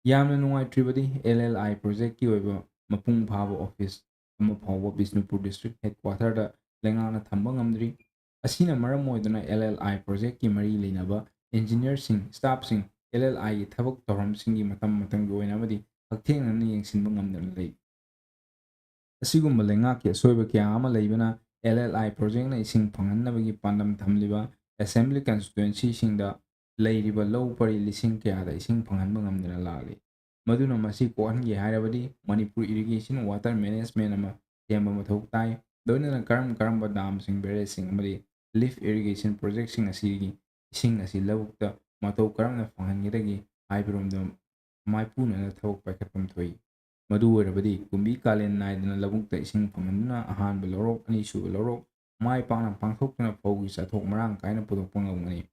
ꯌꯥꯝꯅ ꯅꯨꯡꯉꯥꯏꯇ꯭ꯔꯤꯕꯗꯤ, L L I projectꯀꯤ ꯑꯣꯏꯕ ꯃꯄꯨꯡ ꯐꯥꯕ office ꯑꯃ ꯐꯥꯎꯕ ꯕꯤꯁꯅꯨꯄꯨꯔ district headquarterꯗ ꯂꯩꯉꯥꯛꯅ ꯊꯝꯕ ꯉꯝꯗ꯭ꯔꯤ꯫ ꯑꯁꯤꯅ ꯃꯔꯝ ꯑꯣꯏꯗꯨꯅ L L I projectꯀꯤ ꯃꯔꯤ ꯂꯩꯅꯕ engineerꯁꯤꯡ, staffꯁꯤꯡ, L L Iꯒꯤ ꯊꯕꯛ ꯊꯧꯔꯝꯁꯤꯡꯒꯤ ꯃꯇꯝ ꯃꯇꯝꯒꯤ ꯑꯣꯏꯅ ꯑꯃꯗꯤ ꯍꯛꯊꯦꯡꯅꯅ ꯌꯦꯡꯁꯤꯟꯕ ꯉꯝꯗꯅ ꯂꯩ꯫ ꯑꯁꯤꯒꯨꯝꯕ ꯂꯩꯉꯥꯛꯀꯤ ꯑꯁꯣꯏꯕ ꯀꯌꯥ ꯑꯃ ꯂꯩꯕꯅ L L I projectꯅ ꯏꯁꯤꯡ ꯐꯪꯍꯟꯅꯕꯒꯤ ꯄꯥꯟꯗꯝ ꯊꯝꯂꯤꯕ assembly constituencyꯁꯤꯡꯗ ꯂꯩꯔꯤꯕ ꯂꯧ ꯄꯔꯤ ꯂꯤꯁꯤꯡ ꯀꯌꯥꯗ ꯏꯁꯤꯡ ꯐꯪꯍꯟꯕ ꯉꯝꯗꯅ ꯂꯥꯛꯂꯤ꯫ ꯃꯗꯨꯅ ꯃꯁꯤ ꯀꯣꯛꯍꯟꯒꯦ ꯍꯥꯏꯔꯕꯗꯤ ꯃꯅꯤꯄꯨꯔ irrigation water management ꯑꯃ ꯁꯦꯝꯕ ꯃꯊꯧ ꯇꯥꯏ꯫ ꯂꯣꯏꯅꯅ ꯀꯔꯝ ꯀꯔꯝꯕ dam ꯁꯤꯡ, barrage ꯁꯤꯡ ꯑꯃꯗꯤ lift irrigation project ꯁꯤꯡ ꯑꯁꯤꯒꯤ ꯏꯁꯤꯡ ꯑꯁꯤ ꯂꯧꯕꯨꯛꯇ ꯃꯇꯧ ꯀꯔꯝꯅ ꯐꯪꯍꯟꯒꯗꯒꯦ ꯍꯥꯏꯕꯔꯣꯝꯗ ꯃꯥꯏꯄꯨꯅꯅ ꯊꯕꯛ ꯄꯥꯏꯈꯠꯐꯝ ꯊꯣꯛꯏ꯫ ꯃꯗꯨ ꯑꯣꯏꯔꯕꯗꯤ ꯀꯨꯝꯕꯤ ꯀꯥꯂꯦꯟ ꯅꯥꯏꯗꯅ ꯂꯧꯕꯨꯛꯇ ꯏꯁꯤꯡ ꯐꯪꯍꯟꯗꯨꯅ ꯑꯍꯥꯟꯕ ꯂꯧꯔꯣꯛ, ꯑꯅꯤꯁꯨꯕ ꯂꯧꯔꯣꯛ ꯃꯥꯏ ꯄꯥꯛꯅ ꯄꯥꯡꯊꯣꯛꯇꯨꯅ ꯐꯧꯒꯤ ꯆꯥꯊꯣꯛ ꯃꯔꯥꯡ ꯀꯥꯏꯅ ꯄꯨꯊꯣꯛꯄ ꯉꯝꯒꯅꯤ꯫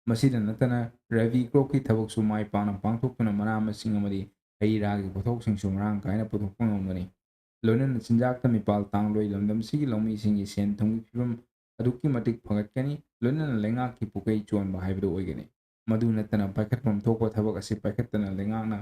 ꯃꯁꯤꯗ ꯅꯠꯇꯅ rabi crop ꯀꯤ ꯊꯕꯛꯁꯨ ꯃꯥꯏ ꯄꯥꯛꯅ ꯄꯥꯡꯊꯣꯛꯇꯨꯅ ꯃꯅꯥ ꯃꯁꯤꯡ ꯑꯃꯗꯤ ꯍꯩ ꯔꯥꯒꯤ ꯄꯣꯠꯊꯣꯛꯁꯤꯡꯁꯨ ꯃꯔꯥꯡ ꯀꯥꯏꯅ ꯄꯨꯊꯣꯛꯄ ꯉꯝꯒꯅꯤ꯫ ꯂꯣꯏꯅꯅ ꯆꯤꯟꯖꯥꯛꯇ ꯃꯤꯄꯥꯜ ꯇꯥꯡꯂꯣꯏ ꯂꯝꯗꯝꯁꯤꯒꯤ ꯂꯧꯃꯤꯁꯤꯡꯒꯤ ꯁꯦꯟ ꯊꯨꯝꯒꯤ ꯐꯤꯕꯝ ꯑꯗꯨꯛꯀꯤ ꯃꯇꯤꯛ ꯐꯒꯠꯀꯅꯤ, ꯂꯣꯏꯅꯅ ꯂꯩꯉꯥꯛꯀꯤ ꯄꯨꯀꯩ ꯆꯣꯟꯕ ꯍꯥꯏꯕꯗꯨ ꯑꯣꯏꯒꯅꯤ꯫ ꯃꯗꯨ ꯅꯠꯇꯅ ꯄꯥꯏꯈꯠꯐꯝ ꯊꯣꯛꯄ ꯊꯕꯛ ꯑꯁꯤ ꯄꯥꯏꯈꯠꯇꯅ ꯂꯩꯉꯥꯛꯅ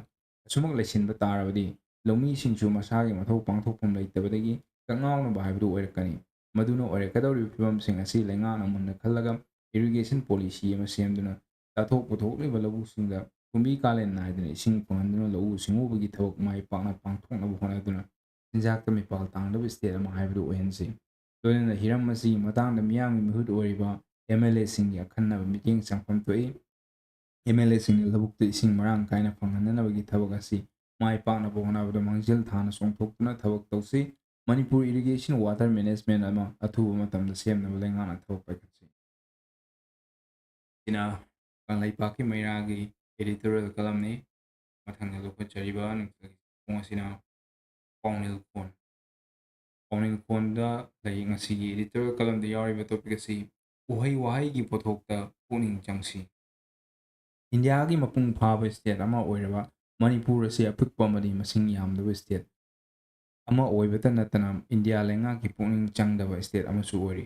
ꯑꯁꯨꯃꯛ ꯂꯩꯁꯤꯟꯕ ꯇꯥꯔꯕꯗꯤ ꯂꯧꯃꯤꯁꯤꯡꯁꯨ ꯃꯁꯥꯒꯤ ꯃꯊꯧ ꯄꯥꯡꯊꯣꯛꯐꯝ ꯂꯩꯇꯕꯗꯒꯤ ꯀꯛꯉꯥꯎꯅꯕ ꯍꯥꯏꯕꯗꯨ ꯑꯣꯏꯔꯛꯀꯅꯤ꯫ ꯃꯗꯨꯅ ꯑꯣꯏꯔꯛꯀꯗꯧꯔꯤꯕ ꯐꯤꯕꯝꯁꯤꯡ ꯑꯁꯤ ꯂꯩꯉꯥꯛꯅ ꯃꯨꯟꯅ ꯈꯜꯂꯒ irrigation policy ꯑꯃ ꯁꯦꯝꯗꯨꯅ ꯆꯥꯊꯣꯛ ꯄꯨꯊꯣꯛꯂꯤꯕ ꯂꯧꯕꯨꯛꯁꯤꯡꯗ ꯀꯨꯝꯕꯤ ꯀꯥꯂꯦꯟ ꯅꯥꯏꯗꯅ ꯏꯁꯤꯡ ꯐꯪꯍꯟꯗꯨꯅ ꯂꯧꯎ ꯁꯤꯡꯎꯕꯒꯤ ꯊꯕꯛ ꯃꯥꯏ ꯄꯥꯛꯅ ꯄꯥꯡꯊꯣꯛꯅꯕ ꯍꯣꯠꯅꯗꯨꯅ ꯆꯤꯟꯖꯥꯛꯇ ꯃꯤꯄꯥꯜ ꯇꯥꯡꯗꯕ state ꯑꯃ ꯍꯥꯏꯕꯗꯨ ꯑꯣꯏꯍꯟꯁꯤ꯫ ꯂꯣꯏꯅꯅ ꯍꯤꯔꯝ ꯑꯁꯤꯒꯤ ꯃꯇꯥꯡꯗ ꯃꯤꯌꯥꯝꯒꯤ ꯃꯤꯍꯨꯠ ꯑꯣꯏꯔꯤꯕ M L A ꯁꯤꯡꯒꯤ ꯑꯈꯟꯅꯕ ꯃꯤꯠꯌꯦꯡ ꯆꯪꯐꯝ ꯊꯣꯛꯏ꯫ M L A ꯁꯤꯡꯅ ꯂꯧꯕꯨꯛꯇ ꯏꯁꯤꯡ ꯃꯔꯥꯡ ꯀꯥꯏꯅ ꯐꯪꯍꯟꯅꯅꯕꯒꯤ ꯊꯕꯛ ꯑꯁꯤ ꯃꯥꯏ ꯄꯥꯛꯅꯕ ꯍꯣꯠꯅꯕꯗ ꯃꯥꯡꯖꯤꯜ ꯊꯥꯅ ꯆꯣꯡꯊꯣꯛꯇꯨꯅ ꯊꯕꯛ ꯇꯧꯁꯤ꯫ ꯃꯅꯤꯄꯨꯔ irrigation water management ꯑꯃ ꯑꯊꯨꯕ ꯃꯇꯝꯗ ꯁꯦꯝꯅꯕ ꯂꯩꯉꯥꯛꯅ ꯊꯕꯛ ꯄꯥꯏꯈꯠꯁꯤ꯫ ꯁꯤꯅ ꯀꯪꯂꯩꯄꯥꯛꯀꯤ ꯃꯩꯔꯥꯒꯤ editorial column ꯅꯤ꯫ ꯃꯊꯪꯗ ꯂꯧꯈꯠꯆꯔꯤꯕ ꯅꯨꯡꯊꯤꯜꯒꯤ ꯄꯨꯡ ꯑꯁꯤꯅ ꯄꯥꯎꯅꯤꯜ ꯈꯣꯟ꯫ ꯄꯥꯎꯅꯤꯜ ꯈꯣꯟꯗ ꯂꯩ ꯉꯁꯤꯒꯤ editorial column ꯗ ꯌꯥꯎꯔꯤꯕ topic ꯑꯁꯤ ꯎꯍꯩ ꯋꯥꯍꯩꯒꯤ ꯄꯣꯠꯊꯣꯛꯇ ꯄꯨꯛꯅꯤꯡ ꯆꯪꯁꯤ꯫ ꯏꯟꯗꯤꯌꯥꯒꯤ ꯃꯄꯨꯡ ꯐꯥꯕ state ꯑꯃ ꯑꯣꯏꯔꯕ ꯃꯅꯤꯄꯨꯔ ꯑꯁꯤ ꯑꯄꯤꯛꯄ ꯑꯃꯗꯤ ꯃꯁꯤꯡ ꯌꯥꯝꯗꯕ state ꯑꯃ ꯑꯣꯏꯕꯇ ꯅꯠꯇꯅ ꯏꯟꯗꯤꯌꯥ ꯂꯩꯉꯥꯛꯀꯤ ꯄꯨꯛꯅꯤꯡ ꯆꯪꯗꯕ state ꯑꯃꯁꯨ ꯑꯣꯏꯔꯤ꯫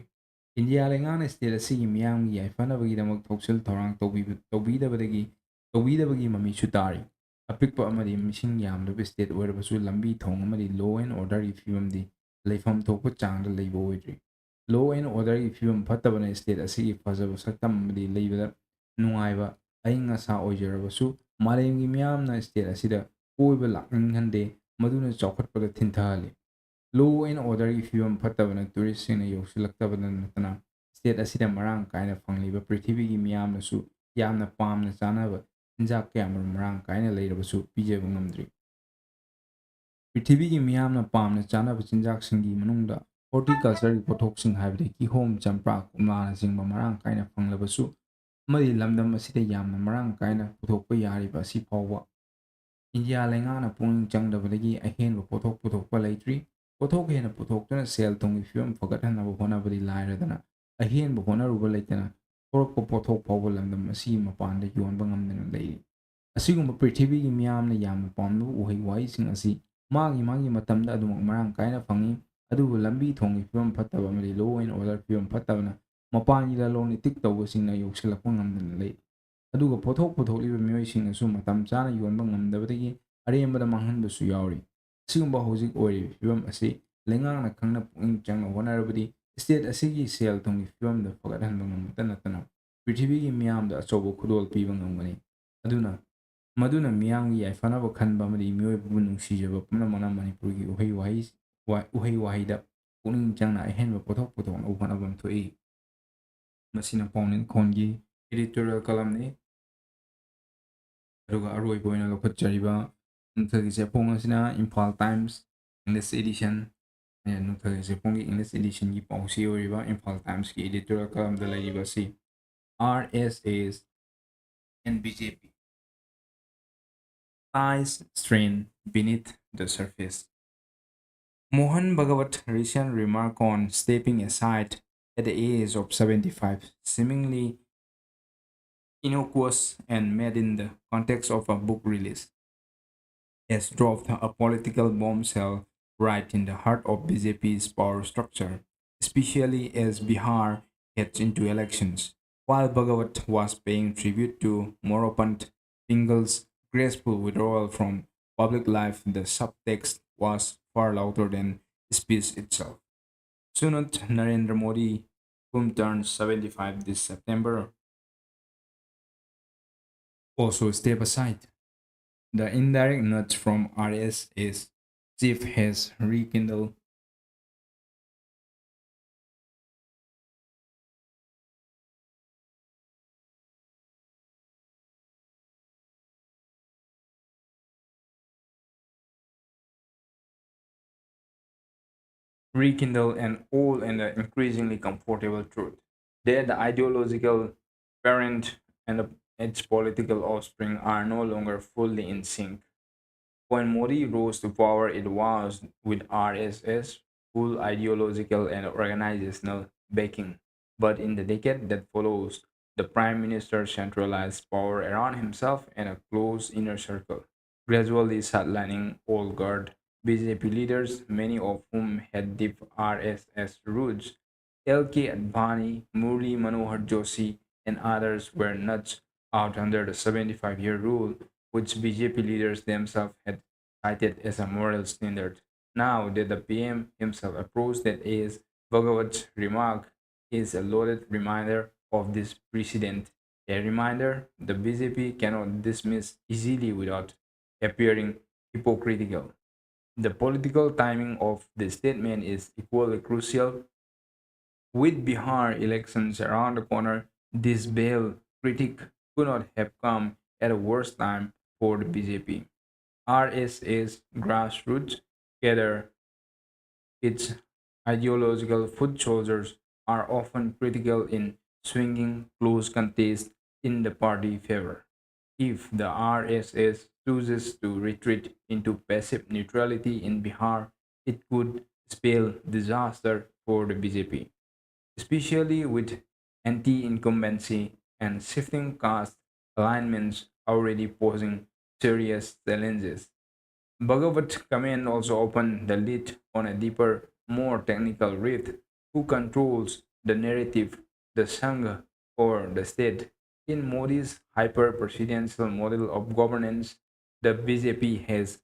ꯏꯟꯗꯤꯌꯥ ꯂꯩꯉꯥꯛꯅ state ꯑꯁꯤꯒꯤ ꯃꯤꯌꯥꯝꯒꯤ ꯌꯥꯏꯐꯅꯕꯒꯤꯗꯃꯛ ꯊꯧꯁꯤꯜ ꯊꯧꯔꯥꯡ ꯇꯧꯕꯤꯕ-, ꯇꯧꯕꯤꯗꯕꯗꯒꯤ, ꯇꯧꯕꯤꯗꯕꯒꯤ ꯃꯃꯤꯁꯨ ꯇꯥꯔꯤ꯫ ꯑꯄꯤꯛꯄ ꯑꯃꯗꯤ ꯃꯤꯁꯤꯡ ꯌꯥꯝꯗꯕ state ꯑꯣꯏꯔꯕꯁꯨ ꯂꯝꯕꯤ ꯊꯣꯡ ꯑꯃꯗꯤ law and order ꯒꯤ ꯐꯤꯕꯝꯗꯤ ꯂꯩꯐꯝ ꯊꯣꯛꯄ ꯆꯥꯡꯗ ꯂꯩꯕ ꯑꯣꯏꯗ꯭ꯔꯤ꯫ Law and order ꯒꯤ ꯐꯤꯕꯝ ꯐꯠꯇꯕꯅ state ꯑꯁꯤꯒꯤ ꯐꯖꯕ ꯁꯛꯇꯝ ꯑꯃꯗꯤ ꯂꯩꯕꯗ ꯅꯨꯡꯉꯥꯏꯕ ꯑꯏꯪ ꯑꯁꯥ ꯑꯣꯏꯖꯔꯕꯁꯨ ꯃꯥꯂꯦꯝꯒꯤ ꯃꯤꯌꯥꯝꯅ state ꯑꯁꯤꯗ ꯀꯣꯏꯕ ꯂꯥꯛꯅꯤꯡꯍꯟꯗꯦ, ꯃꯗꯨꯅ ꯆꯥꯎꯈꯠꯄꯗ ꯊꯤꯟꯊꯍꯜꯂꯤ꯫ Law and orderꯒꯤ ꯐꯤꯕꯝ ꯐꯠꯇꯕꯅ ꯇꯨꯔꯤꯁꯁꯤꯡꯅ ꯌꯧꯁꯤꯜꯂꯛꯇꯕꯗ ꯅꯠꯇꯅ ꯁ꯭ꯇꯦꯠ ꯑꯁꯤꯗ ꯃꯔꯥꯡ ꯀꯥꯏꯅ ꯐꯪꯂꯤꯕ ꯄ꯭ꯔꯤꯊꯤꯕꯤꯒꯤ ꯃꯤꯌꯥꯝꯅꯁꯨ ꯌꯥꯝꯅ ꯄꯥꯝꯅ ꯆꯥꯅꯕ ꯆꯤꯟꯖꯥꯛ ꯀꯌꯥꯃꯔꯨꯝ ꯃꯔꯥꯡ ꯀꯥꯏꯅ ꯂꯩꯔꯕꯁꯨ ꯄꯤꯖꯕ ꯉꯝꯗ꯭ꯔꯤ꯫ ꯄ꯭ꯔꯤꯊꯤꯕꯤꯒꯤ ꯃꯤꯌꯥꯝꯅ ꯄꯥꯝꯅ ꯆꯥꯅꯕ ꯆꯤꯟꯖꯥꯛꯁꯤꯡꯒꯤ ꯃꯅꯨꯡꯗ ꯍꯣꯔꯇꯤꯀꯜꯆꯔꯒꯤ ꯄꯣꯠꯊꯣꯛꯁꯤꯡ ꯍꯥꯏꯕꯗꯤ ꯀꯤꯍꯣꯝ, ꯆꯝꯄ꯭ꯔꯥ, ꯀꯣꯝꯂꯥꯅꯆꯤꯡꯕ ꯃꯔꯥꯡ ꯀꯥꯏꯅ ꯐꯪꯂꯕꯁꯨ ꯑꯃꯗꯤ ꯂꯝꯗꯝ ꯑꯁꯤꯗ ꯌꯥꯝꯅ ꯃꯔꯥꯡ ꯀꯥꯏꯅ ꯄꯨꯊꯣꯛꯄ ꯌꯥꯔꯤꯕ ꯑꯁꯤ ꯐꯥꯎꯕ ꯏꯟꯗꯤꯌꯥ ꯂꯩꯉꯥꯛꯅ ꯄꯨꯛꯅꯤꯡ ꯆꯪꯗꯕꯗꯒꯤ ꯑꯍꯦꯟꯕ ꯄꯣꯠꯊꯣꯛ ꯄꯨꯊꯣꯛꯄ ꯂꯩꯇ꯭ꯔꯤ꯫ ꯄꯣꯠꯊꯣꯛ ꯍꯦꯟꯅ ꯄꯨꯊꯣꯛꯇꯨꯅ ꯁꯦꯜ ꯊꯨꯝꯒꯤ ꯐꯤꯕꯝ ꯐꯒꯠꯍꯟꯅꯕ ꯍꯣꯠꯅꯕꯗꯤ ꯂꯥꯏꯔꯗꯅ ꯑꯍꯦꯟꯕ ꯍꯣꯠꯅꯔꯨꯕ ꯂꯩꯇꯅ ꯊꯣꯔꯛꯄ ꯄꯣꯠꯊꯣꯛ ꯐꯥꯎꯕ ꯂꯝꯗꯝ ꯑꯁꯤꯒꯤ ꯃꯄꯥꯟꯗ ꯌꯣꯟꯕ ꯉꯝꯗꯅ ꯂꯩꯔꯤ꯫ ꯑꯁꯤꯒꯨꯝꯕ ꯄ꯭ꯔꯤꯊꯤꯕꯤꯒꯤ ꯃꯤꯌꯥꯝꯅ ꯌꯥꯝꯅ ꯄꯥꯝꯅꯕ ꯎꯍꯩ ꯋꯥꯍꯩꯁꯤꯡ ꯑꯁꯤ ꯃꯥꯒꯤ ꯃꯥꯒꯤ ꯃꯇꯝꯗ ꯑꯗꯨꯃꯛ ꯃꯔꯥꯡ ꯀꯥꯏꯅ ꯐꯪꯏ꯫ ꯑꯗꯨꯕꯨ ꯂꯝꯕꯤ ꯊꯣꯡꯒꯤ ꯐꯤꯕꯝ ꯐꯠꯇꯕ ꯑꯃꯗꯤ law and order ꯐꯤꯕꯝ ꯐꯠꯇꯕꯅ ꯃꯄꯥꯟꯒꯤ ꯂꯂꯣꯟ ꯏꯇꯤꯛ ꯇꯧꯕꯁꯤꯡꯅ ꯌꯧꯁꯤꯜꯂꯛꯄ ꯉꯝꯗꯅ ꯂꯩ꯫ ꯑꯗꯨꯒ ꯄꯣꯠꯊꯣꯛ ꯄꯨꯊꯣꯛꯂꯤꯕ ꯃꯤꯑꯣꯏꯁꯤꯡꯅꯁꯨ ꯃꯇꯝ ꯆꯥꯅ ꯌꯣꯟꯕ ꯉꯝꯗꯕꯗꯒꯤ ꯑꯔꯦꯝꯕꯗ ꯃꯥꯡꯍꯟꯕꯁꯨ ꯌꯥꯎꯔꯤ꯫ ꯑꯁꯤꯒꯨꯝꯕ ꯍꯧꯖꯤꯛ ꯑꯣꯏꯔꯤꯕ ꯐꯤꯕꯝ ꯑꯁꯤ ꯂꯩꯉꯥꯛꯅ ꯈꯪꯅ ꯄꯨꯛꯅꯤꯡ ꯆꯪꯅ ꯍꯣꯠꯅꯔꯕꯗꯤ ꯁ꯭ꯇꯦꯠ ꯑꯁꯤꯒꯤ ꯁꯦꯜ ꯊꯨꯝꯒꯤ ꯐꯤꯕꯝꯗ ꯐꯒꯠꯍꯟꯕ ꯉꯝꯕꯇ ꯅꯠꯇꯅ ꯄ꯭ꯔꯤꯊꯤꯕꯤꯒꯤ ꯃꯤꯌꯥꯝꯗ ꯑꯆꯧꯕ ꯈꯨꯗꯣꯜ ꯄꯤꯕ ꯉꯝꯒꯅꯤ꯫ ꯑꯗꯨꯅ ꯃꯗꯨꯅ ꯃꯤꯌꯥꯝꯒꯤ ꯌꯥꯏꯐꯅꯕ ꯈꯟꯕ ꯑꯃꯗꯤ ꯃꯤꯑꯣꯏꯕꯕꯨ ꯅꯨꯡꯁꯤꯖꯕ ꯄꯨꯝꯅꯃꯛꯅ ꯃꯅꯤꯄꯨꯔꯒꯤ ꯎꯍꯩ ꯋꯥꯍꯩ ꯋꯥ- ꯎꯍꯩ ꯋꯥꯍꯩꯗ ꯄꯨꯛꯅꯤꯡ ꯆꯪꯅ ꯑꯍꯦꯟꯕ ꯄꯣꯠꯊꯣꯛ ꯄꯨꯊꯣꯛꯅꯕ ꯍꯣꯠꯅꯐꯝ ꯊꯣꯛꯏ꯫ ꯃꯁꯤꯅ ꯄꯥꯎꯅꯦꯜ ꯈꯣꯟꯒꯤ editorial columnꯅꯤ꯫ ꯑꯗꯨꯒ ꯑꯔꯣꯏꯕ ꯑꯣꯏꯅ ꯂꯧꯈꯠꯆꯔꯤꯕ ꯅꯨꯡꯊꯒꯤ ꯆꯦꯐꯣꯡ ꯑꯁꯤꯅ Imphal times English edition, ꯅꯨꯡꯊꯒꯤ ꯆꯦꯐꯣꯡꯒꯤ English editionꯒꯤ ꯄꯥꯎꯆꯦ ꯑꯣꯏꯔꯤꯕ ꯏꯝꯐꯥꯜ ꯇꯥꯏꯝꯁꯀꯤ editorial columnꯗ ꯂꯩꯔꯤꯕ ꯑꯁꯤ R S S and B J P ties strain beneath the surface. Mohan Bhagwat's recent remark on stepping aside at the age of seventy-five, seemingly innocuous and made in the context of a book release, has dropped a political bombshell right in the heart of B J P's power structure, especially as Bihar heads into elections. While Bhagwat was paying tribute to Moropant Singhal's graceful withdrawal from public life, the subtext was far louder than speech itself. Srinath Narendra Modi, whom turned seventy-five this September, also step aside. The indirect nudge from R S S chief has rekindled rekindle an old and increasingly comfortable truth that the ideological parent and its political offspring are no longer fully in sync. When Modi rose to power, it was with R S S full ideological and organizational backing. But in the decade that follows, the Prime Minister centralized power around himself and a close inner circle, gradually sidelining old guard B J P leaders, many of whom had deep R S S roots. L K Advani, Murli Manohar Joshi, and others were nudged out under the seventy-five-year rule, which B J P leaders themselves had cited as a moral standard. Now that the P M himself approached that age, Bhagavat's remark is a loaded reminder of this precedent, a reminder the B J P cannot dismiss easily without appearing hypocritical. The political timing of the statement is equally crucial. With Bihar elections around the corner, this veiled critique could not have come at a worse time for the B J P. R S S grassroots cadre, its ideological foot soldiers, are often critical in swinging close contests in the party favor. If the R S S chooses to retreat into passive neutrality in Bihar, it could spell disaster for the B J P, especially with anti-incumbency and shifting caste alignments already posing serious challenges. Bhagavat's comment also opened the lid on a deeper, more technical rift: who controls the narrative, the Sangha or the state? In Modi's hyper-presidential model of governance, the B J P has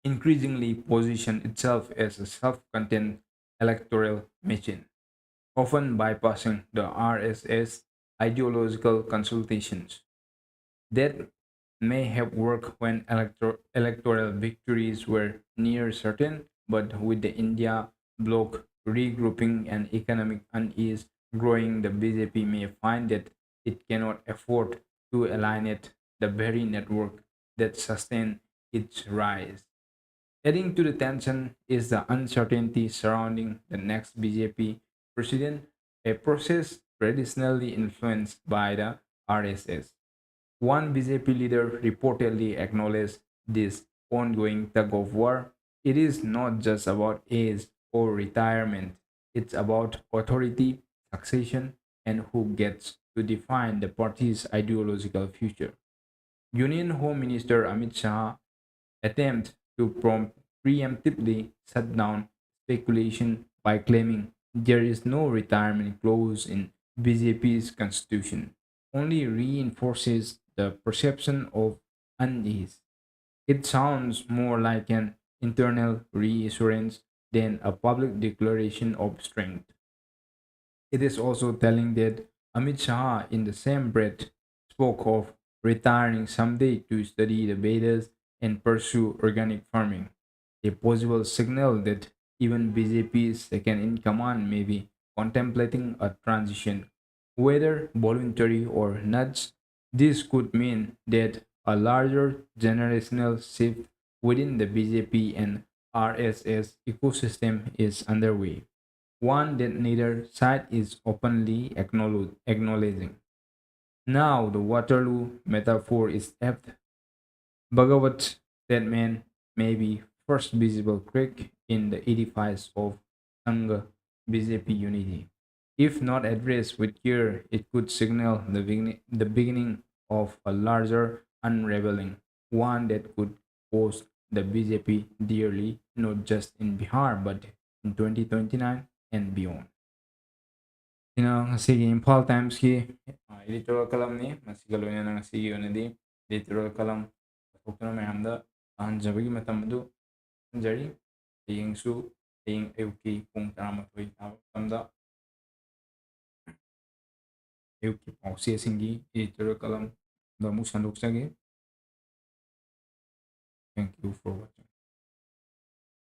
increasingly positioned itself as a self-contained electoral machine, often bypassing the R S S ideological consultations. That may have worked when elector- electoral victories were near certain, but with the India bloc regrouping and economic unease growing, the B J P may find that it cannot afford to alienate the very network that sustained its rise. Adding to the tension is the uncertainty surrounding the next B J P president, a process traditionally influenced by the R S S. One B J P leader reportedly acknowledged this ongoing tug of war. It is not just about age or retirement, it's about authority, succession, and who gets to define the party's ideological future. Union Home Minister Amit Shah attempt to prompt preemptively shut down speculation by claiming there is no retirement clause in B J P's constitution only reinforces the perception of unease. It sounds more like an internal reassurance than a public declaration of strength. It is also telling that Amit Shah, in the same breath, spoke of retiring someday to study the Vedas and pursue organic farming, a possible signal that even B J P's second in command may be contemplating a transition. Whether voluntary or not, this could mean that a larger generational shift within the B J P and R S S ecosystem is underway, one that neither side is openly acknowledge- acknowledging. Now, the Waterloo metaphor is apt. Bhagavat's statement may be first visible crack in the edifice of Sangha B J P unity. If not addressed with care, it could signal the beginning, the beginning of a larger unraveling, one that could cost the B J P dearly, not just in Bihar, but in twenty twenty-nine and beyond. ꯁꯤꯅ ꯉꯁꯤꯒꯤ ꯏꯝꯐꯥꯜ ꯇꯥꯏꯝꯁꯀꯤ, ꯑ, editorial columnꯅꯤ꯫ ꯃꯁꯤꯒ ꯂꯣꯏꯅꯅ ꯉꯁꯤꯒꯤ ꯑꯣꯏꯅꯗꯤ editorial column ꯄꯨꯊꯣꯛꯇꯨꯅ ꯃꯌꯥꯝꯗ ꯇꯥꯍꯟꯖꯕꯒꯤ ꯃꯇꯝ ꯑꯗꯨ ꯊꯝꯖꯔꯤ꯫ ꯍꯌꯦꯡꯁꯨ, ꯍꯌꯦꯡ ꯑꯌꯨꯛꯀꯤ ꯄꯨꯡ ꯇꯔꯥꯃꯥꯊꯣꯏ ꯇꯥꯕ ꯃꯇꯝꯗ ꯑꯌꯨꯛꯀꯤ ꯄꯥꯎꯆꯦꯁꯤꯡꯒꯤ editorial columnꯗ ꯑꯃꯨꯛ ꯁꯟꯗꯣꯛꯆꯒꯦ꯫ Thank you for watching.